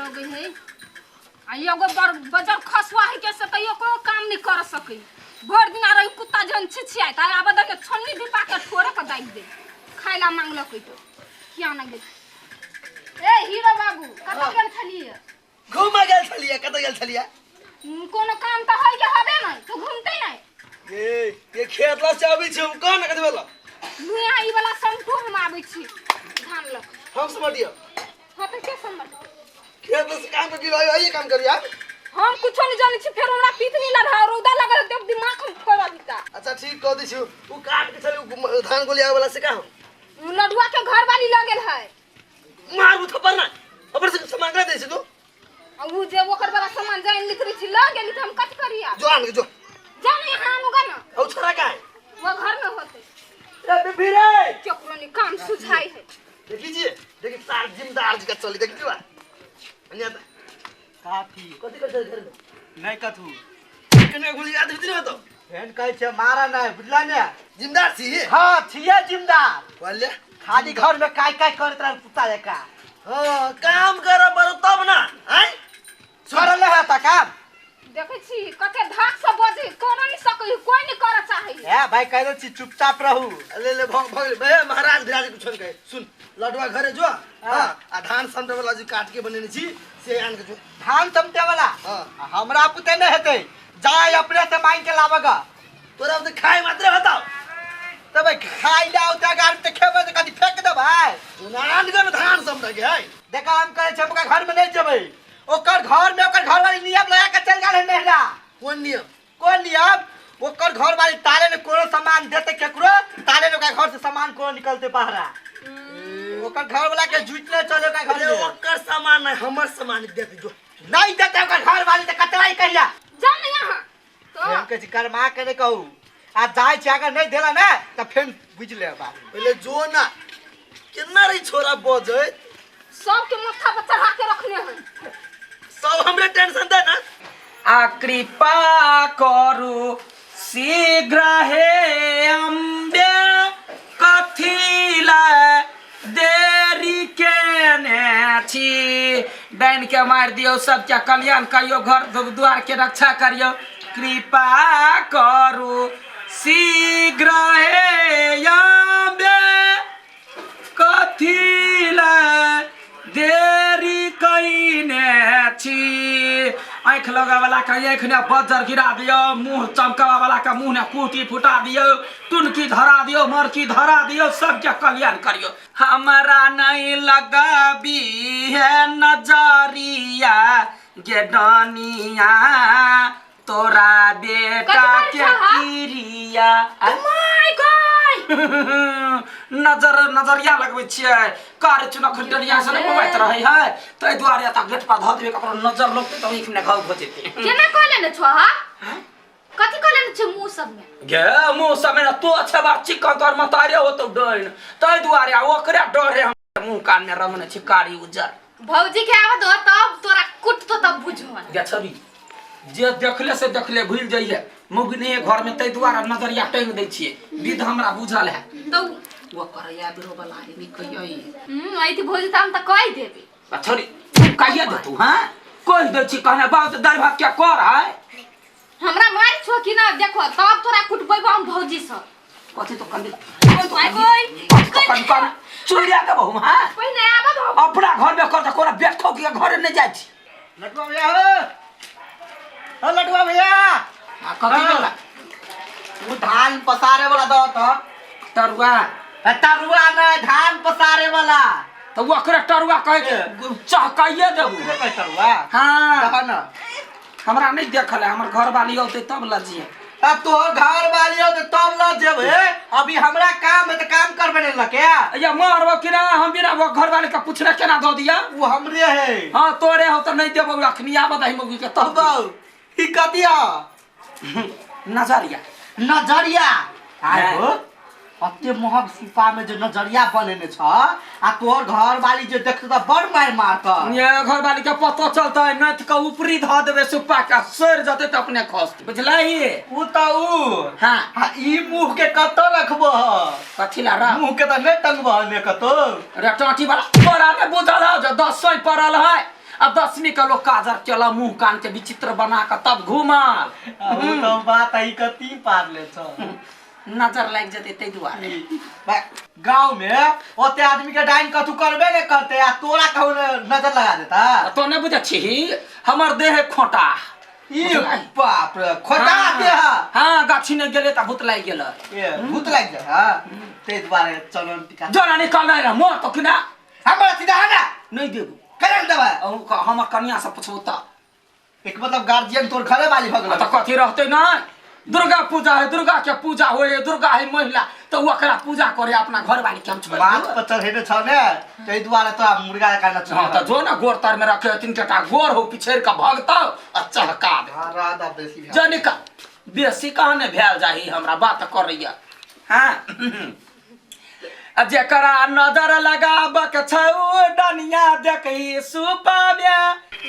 लगे है आ एगो बड़ बजर खसुआ है के से त एको काम नहीं कर सकै भरि दिन रही कुत्ता जन छिछियाइत आ आब देखे छन्नी धिपा के ठोरे के दाबि दे खाय ला मांगलक तो किया ना गेल ए हीरो बाबू कतऽ गेल छलियै घूमे गेल छलियै कतऽ गेल छलियै कोनो काम तऽ है के हबे नहीं तू घूमते नहीं ये ये खेत ला से आबै छी हम कहाँ ना कतबे ला लुया ई वाला समटू हम आबै छी धान लग हम समटियो हाँ तऽ के समट खेत से काम कर दियो आइए काम करिया हम कुछो नहीं जानै छी फेर हमरा पीत नहीं लगा रौदा लगल देव दिमाग हम कर अभी अच्छा ठीक कह दै छी उ काट के छली उ धान गोली आवे वाला से का हम लडुआ के घर वाली लगल है मारू थप्पड़ ना ऊपर से सामान करा दै छी तू आ उ जे ओकर वाला सामान जाइन लिख रही छी लग गेली तऽ हम कथी करिया जो आन के जो जा ना यहाँ आनुगा ना औ छोरा का है वो घर में होते रे बेबी रे केकरो नहीं काम सुझाई है देखी जी देखी सार जिम्मेदार जी का चली देखी जी बा अन्य काफी कथी कर घर में नहीं कथू कने गोली याद भी नहीं तो फेन कहै छै मारा नहीं बुझला ने जिम्मेदार छी हाँ छियै जिम्मेदार बोले खाली घर में काय काय करैत रहल कुत्ता जकाँ हाँ काम कर बरो तब ना आय करल है त काम देखै छी कते धाक से बजै कर नहीं सकै कोई नहीं कर चाहै ए भाई कह दे छी चुपचाप रहू ले ले भग भग बे महाराज विराज कुछ कहे सुन लडुआ घरे जो हाँ आ धान समटे वाला जो काट के बनेने छी से आन के जो धान समटे वाला हाँ। हमरा पुते नहीं हेतै जाय अपने से मांग के लाबगा तोरा तो खाए मात्र बताओ तब खाइ ले औते गाड़ी ते खेबै त कथी फेंक देबै नान के धान समटे के है देखा हम कहै छै हम ओकर घर में नहीं जेबै ओकर घर में ओकर घर वाली नियम लगा के चल गेल है नहरा कोन नियम कोन नियम ओकर घर वाली ताले में कोनो सामान देते केकरो ताले में ओकर घर से सामान कोनो निकलते बाहरा ओकर घर वाला के झूठ नहीं चले ओकर घर अरे में ओकर सामान नहीं हमर सामान देते जो नहीं देते ओकर घर वाली त कतवाई कहिया जा ना यहाँ तो हम कहै छी कर्मा के नहीं कहू आ जाइ छी अगर नहीं देला ना त फेन बुझि ले बात पहले जो ना केना रही छोरा बजै सबके माथा पर चढ़ा के रखने हैं सब हमरे टेंशन दे ना आ कृपा करू शीघ्र हे अम्बे कथी लए देरी केने छी डाइन के मारि दियौ सबके कल्याण करियौ घर द्वार के रक्षा करियौ कृपा करू शीघ्र हे अम्बे कथी लए देरी कईने छी आँखि लगैवला के आँखि ने बज्जर गिरा दियौ मुँह चमकाबैवला के मुँह ने कुटी फुटा दियौ टुनकी धरा दियौ मरकी धरा दियौ सबके कल्याण करियौ हमरा नहीं लगाबी है नजरिया गे डनिया तोरा बेटा कथी के बारे छौ, हा? किरिया my God नजर नजरिया लगबै छियै कार चुना खंडरिया से नहि मोबाइल रहै है ताहि दुआरे एतऽ गेट पर धऽ देबै ककरो नजर लगतै तऽ आँखि मे घाव भऽ जेतै केना कहले ने छो हा कथी कहले ने छो मुंह सब में गे मुँह सब मे तो अच्छा बात चिकन तोहर मतारे होतौ डोइन ताहि दुआरे आ ओकरे डरे हम मुँह कान मे रंगने छी कारी उज्जर भौजी के आबत हो तब तोरा कुटतो तब बुझो गे छवि जे देखले से देखले भूल जाइए मुगनी घर में ताहि दुआरे नजरिया टांगि दै छियै विध हमरा बुझल है तो वो करैया बिरो वाला है नहीं कहियो ऐथी भौजी त हम त कहि देबे आ छोरी तू कहिया देतू हाँ कहि दै छी कहने बाप दालि भात क्या कर है हमरा मारि छो कि ना देखो तब तोरा कुटबैबो हम भौजी से कथी तो कंदी कोई कोई कन चुरिया के बहु हाँ पहिने आबत हो अपना घर में कर कोना बैठो के घरे नहीं जाइ छी लटुआ भैया हो हो लटुआ भैया आ कथी हाँ। भेला उ धान पसारे वाला दो तो तरुआ ए, तरुआ नहीं धान पसारे वाला तो ओकरे तरुआ कहे के चहकाइए देबू ओकरे कहै तरुआ हाँ दह ना हमरा नहीं देखल है हमर घर वाली औते तब लजिए आ तोहर घर वाली हो तब ल जेबे अभी हमरा काम है त काम करबे नहीं लके या मारबो कि ना हम बिना वो घर वाले का पूछने केना दऽ दिया वो हमरे है हाँ तोरे हो तो नहीं देबो अखनी आबत है मौगी के तब बाऊ ई कतिया नजरिया नजरिया आय हाँ। हो अते महग सुपा में जो नजरिया बनेने छ आ तोहर घर वाली जे देखत त बड़ मार मारत ये घर वाली के पतो चलते नथ के ऊपरी धऽ देबे सुप्पा के सड़ जते त अपने खसते बुझलही उ त उ हाँ आ ई मुंह के कतौ रखबो कथी ला रह मुंह के त नहीं टंगबो ने कतौ रे टाटी वाला तोरा ने बुझल हौ जे 10 सौ पड़ल है आ दसमी के लोग काजर केला मुंह कान के विचित्र बना के तब घूमल। आ, ओ तो बात है कति पार ले छ। नजर लागि जेतै ताहि दुआरे। गांव में ओते आदमी के डाइन कथू करबे ने करते आ तोरा कहू ने नजर लगा देता। तो नहीं बुझै छिही हमर देह खोटा। ई बाप रे खोटा देह। हाँ गाछी ने गेले त भूत लागि गेल। ए भूत लागि गेल। हां ते दुआरे चलन टिका जरा निकल नहीं रह मोर तो किना हमरा सीधा ना नहीं देबू। केना देबा? हमर कनिया से पूछबू त एक मतलब गार्जियन तोर घरे वाली भगल। त कथी रहते ना दुर्गा पूजा है, दुर्गा के पूजा होए, दुर्गा है महिला तो ओकरा पूजा करे अपना घर वाली के हम छोड़ बात पर चढ़ेने छ ने तै दुआरे तोरा मुर्गा का न हां त जो ना गोर तर में रखे तीन टटा गोर हो पिछड़ के भगता आ चहका दे। हां राधा बेसी भेल। जनिका बेसी कहाँ ने भेल जाही हमरा बात करैया। हां आ जेकरा नजर लगाबक छौ डनिया देखही सुपाव्या।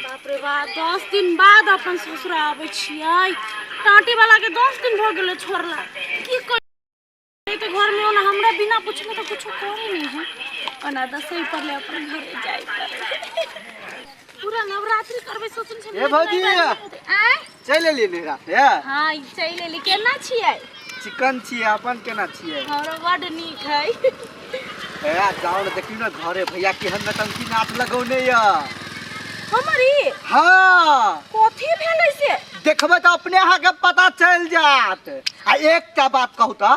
बाप रे बाप 10 दिन बाद अपन ससुरा आबै छियै। टाटी वाला के 10 दिन भ गेलै छोड़ला। की करे के घर में ओना हमरा बिना पूछले तो कुछो करे नहीं है। ओना दसई पड़ले अपन घरे जाय पड़े। पूरा नवरात्रि करबै सोचने छलियै। ए भौजी आय चलि एलियै नैहरा से? हां चलि एली। केना छियै? चिकन छियै। अपन केना छियै? हमरो बड नीक है। ए जाओ ने देखियौ ने घरे भैया केहन नटंकी नाच लगौने या। हमर ई? हाँ। कथी भेलै से? देखबै तऽ अपने अहाँके पता चलि जायत। आ एकटा बात कहू तऽ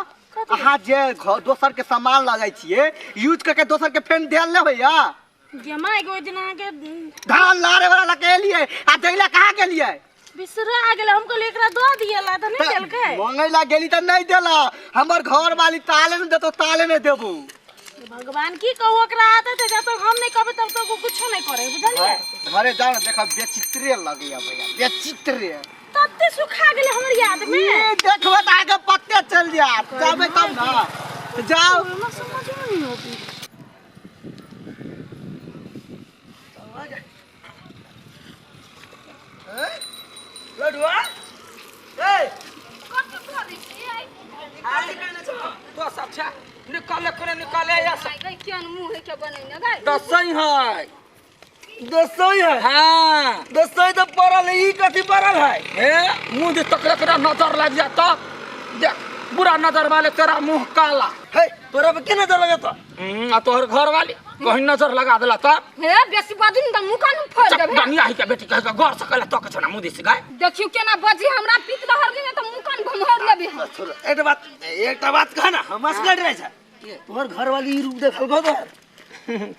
अहाँ जे दोसर के सामान लऽ जाइ छियै यूज करके दोसर के फेन देल नहि होइया? जमा एगो दिन अहाँके धान लारे वाला लऽ के एलियै आ दैला कहाँ गेलियै? बिसरा गेलै। हम कहलियै एकरा दऽ दियै ला तऽ नहि देलकै। मंगै ला गेली तऽ नहि देला। हमर घर वाली ताले नहि देतौ ताले नहि देबू। भगवान की कहू ओकरा आदत है, जब तक हम नहीं कहबै तब तक ओ कुछो नहीं करे, बुझलियै? घरे जाओ ने देखब बेचित्रे लगैया भैया बेचित्रे। तते सुखा गेलै हमर याद में। ई देखबै तऽ अहाँके पते चलि जायत। जाबै तब ने जाउ। हमरा समझ में नहीं अबै। लडुआ ए कथी करै छियै? तो सब छै निकाले कोने निकाले या आइ गई केहन मुँह है के बनेने गई। दसई है। दसई है? हाँ दसई तो पड़ल है, ई कथी पड़ल है? ए मुँह दे तकरे तोरा नजर लग जात देख बुरा नजर वाले तेरा मुँह काला। हे तोरा पे के नजर लगत? आ तोहर घर वाली कहीं नजर लगा देला त हे बेसी बाजू न त मुँह कान फोड़ देबे। डनिया ही के बेटी कह के गौर से कहला तो के छना मुँह दिस गाय। देखियो केना बजी हमरा पीत लहर ने त मुँह कान घमहर लेबे हम। छोड़ एकटा बात कह ना हमरा से लड़ रहे छ। तोहर घर वाली ई रूप देखल गो तोहर?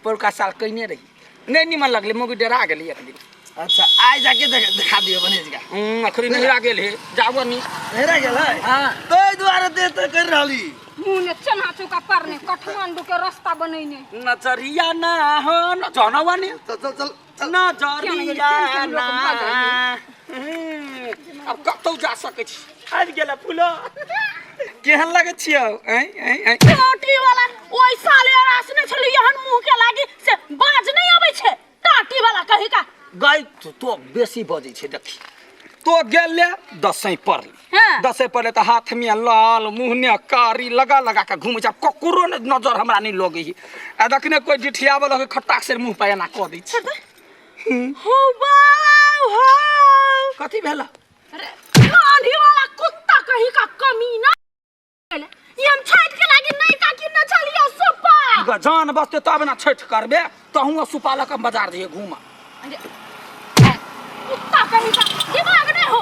पोरका साल कइने रही नहीं निमन लगले मोगी डरा गेली एक दिन। अच्छा आइ जाके देखा दियो बनेज का। अखरी नहिरा गेल हे जाबो नी। नहिरा गेल है? हां तै दुआरे दे त कर रहली। मुँह ने चना चौका परने काठमांडू के रास्ता बनैने। नजरिया ना हो न जानवा नी। चल चल चल चल। नजरिया ना। अब कतौ जा सकै छी। आबि गेल फूलो। केहन लगै छियौ? ऐं ऐं ऐं। टाटी वाला ओइ साले आसने छलै एहन मुँह के लागी से बाज नहीं आबै छै। टाटी वाला कही का गाय तो बेसी बजै छै देखी। तो गेले दसैँ पड़ले। हाँ। दसैँ पड़ले तऽ हाथ में लाल मुँह ने कारी लगा लगा के घूमै छै। ककरो ने नजर हमरा नहीं लगै है। आ दखने कोई डिठियाबऽ लगै खट्टाक से मुँह पर एना कऽ दै छै। हो बाउ हो। कथी भेल? कान्ही वाला कुत्ता कही का कमीना। ई हम छठि के लागी नहीं काकी न चलियो सुपा। जान बचते तब ना छठि करबे तहु सुपा लऽ के बाजार जइए घूमऽ। कुत्ता कही का दिमाग नहीं हो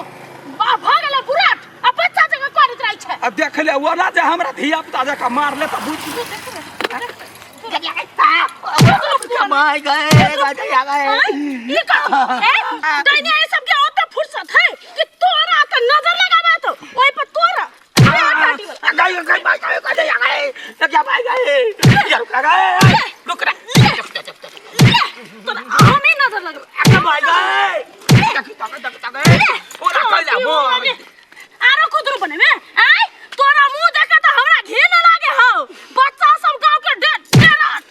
भऽ गेलै बुराट आ बच्चा जकाँ करैत रहै छै। आ देख ले ओना जे हमरा धिया पुता जकाँ मारले तऽ बुझि कमाई गए गए गए। ई कथी? ए दैनिया ई सबके ओते फुर्सत है कि तोरा त नजर लगाबा तो ओइ पर तोरा गए गए गए गए गए गए क्या भाई गए यार गए रुक रे तोरा हमें नजर लगबे। भाई गए तक तक तक तक ओरा कइला मोर आरो कुदरू बनेबे आय तोरा मुंह देख के त हमरा घिन लागे हौ। बच्चा सब गांव के डरा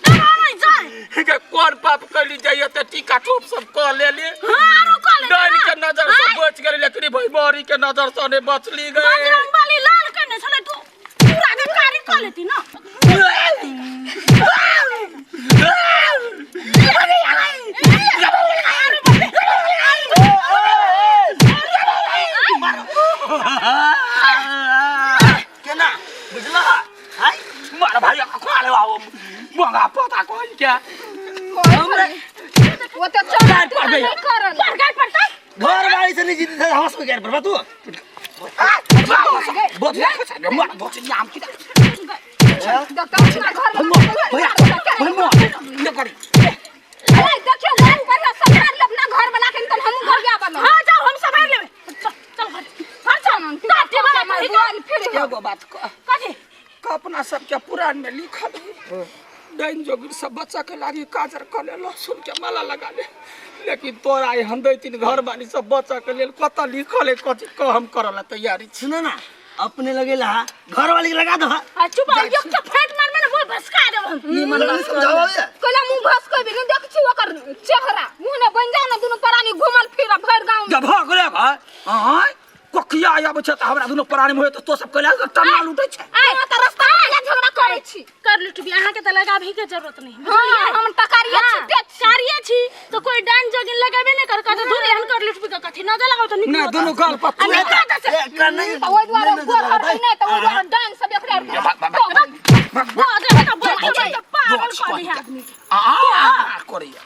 डरा नहीं जाए। के कोन पाप कइली जाइए त टीका टोप सब क लेली। हां आरो क ले डर के नजर से बच गेली लेकिन भाई बारी के नजर से नहीं बचली गए। बजरंगबली लाल केने छलै तू पूरा के कारी क लेती ना। बुझला हाय मार भाई खा ले बाबू मंगा पता कोई के वो तो चल गाड़ पर गई। नहीं करल पर गाड़ पड़ता घर वाली से नहीं जीती था हंस में गैर पर तू बहुत मार बहुत आम की डॉक्टर अपना घर में भैया भैया ये करी ए देखियो घर पर संभाल ले अपना घर बना के तब हम घर गया बना हां जाओ हम संभाल लेबे चल चल घर घर चल टाटी वाला मार कही दुआर फिर एगो बात कह कथी का अपना सबके पुराण में लिखल है डाइन जोगिर सब बच्चा के लागी काजर कर ले लहसुन के माला लगा ले लेकिन तोरा एहन दो तीन घर बानी सब बच्चा के लेल कत लिखल है कथी कह हम करला तैयारी छी सुनो ना अपने लगेला घर वाली के लगा दो आ चुप हो एक के फेंट मार में ना वो भसका देब हम निमन बात कर। समझाओ ये कोला मुंह भस कोई भी नहीं देख छी ओकर चेहरा मुंह ने बन जाओ ना दुनु प्राणी घुमल फिर भर गांव में जब भऽ गेलै घर आँय कोकिया आबै छै तऽ हमरा दुनू प्राणी में होय तऽ तो सब कैला टन्ना लूटै छै आ त रास्ता में झगड़ा करै छी कर लुटबी अहाँ के त लगाबही के जरूरत नहीं हां हम टकारिया छी तेज छी। कार्य छी तो कोई डान जोगिन लगाबे नहीं कर कहते दूर एहन कर लुटबी के कथी नजर लगाओ तो निकलो नहि दुनू गाल पर आ निकलो तऽ से ए, कर नहीं त ओइ दुआरे गोर हर नहीं त ओइ दुआरे डांस सब एकरे आर बजे त बजे त पागल कर दी आदमी के आ करैया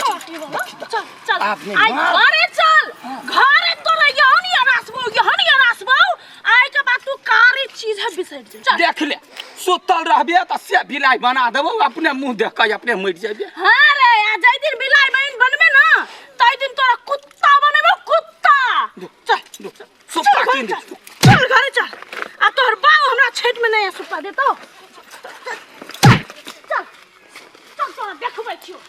चोटी बाबा चल चल आपने आई मार- घरे चल घरे तोरा यहन अनासबो यहन अनासबो आई के बाद तू कारी चीज है बिसर जा चल देख ले सुतल रहबे तऽ से बिलाइ बना देबौ अपने मुँह देख कऽ अपने मरि जेबे हां रे आ जाई दिन बिलाई बहन बनबे ना तई दिन तोरा कुत्ता बनेबो कुत्ता चल चल सुप्पा घरे कीन दे चल चल घरे चल आ तोहर बाप हमरा छठ में नहीं सुपा देतो चल चल चल तोरा देखबै छियो